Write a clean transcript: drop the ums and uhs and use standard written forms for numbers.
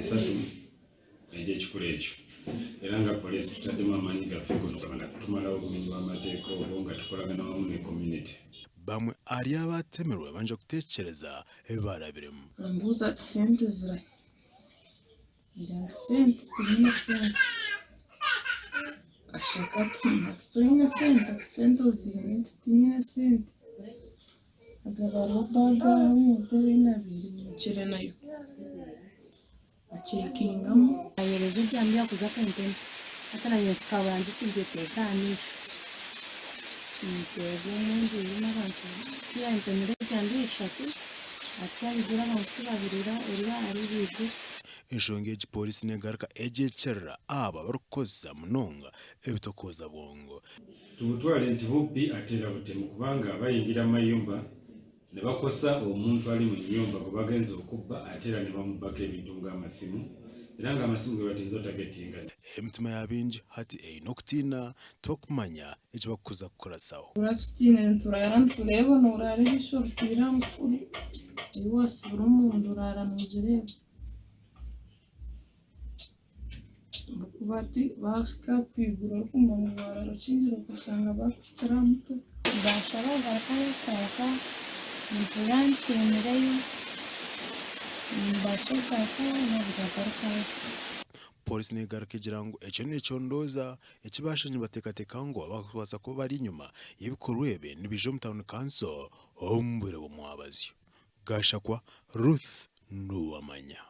esatu egy'ekikula ekyo era nga poliisi tutaddemu amaanyi gaffe gonna okulaba nga tumalawo obumenyi bw'amateeka obwo nga tukolagana wamu ne community. Bamwe ahari abatemirwe banja kutekyereza ebi baarabiremu. Ambuuza ati sente zirahi? Ngira nti sente tinyine sente. Asheka ati ati toine sente? Ati sente oziine? Nti tinyine sente. Agaba hariho baaga aho omu ntebe ei naabaire nyimukire nayo. Akyekingamu. Ayeereza enjambiya kuza kuntema. Hati naanye nsikabura ngiteeka aha maisho. Nteerwa omu nju erimu abantu. Ku yantemire enjambiya ishatu, atyo aigura abantu tibabirira ori ahari ahaiguru. Enshonga egi pooriisi negaruka egyekyerera abo abarikukozesa munonga ebitokooza bwongo. Tubutwale nti bubbi ate era butemu kubanga bayingira mayumba ne bakosa omuntu ali mu nnyumba gwe bagenze okubba ate era ne bamubbako ebintu ng'amasimu era ng'amasimu ge batinze otagetinga. Emitima ya baingi hati eine okutiina, tibakumanya eki bakuza kukurasaho. Tuba tutiinire nituraara nitureeba noraara eriisho oriteire aha mufuru ei waasibira omunda oraara noogireeba. Ahabw'okuba hati baahika kwigura orikumanya ngu waaraara okingire okashanga baakuhikire aha mutwe. Baashaba kugarukayo kwonka mpurira ntiinireyo, nimbaasa kugarukayo n'obutagarukayo. Pooriisi negaruka egira ngu ekyo nekyondooza eki baashangire nibateekateeka ngu abarikubaasa kuba bari enyima y'ebikorwa ebi nibaija omu tauni kanso omu bwire bw'omwabazyo. Gashakwa Ruth Nuwamanya.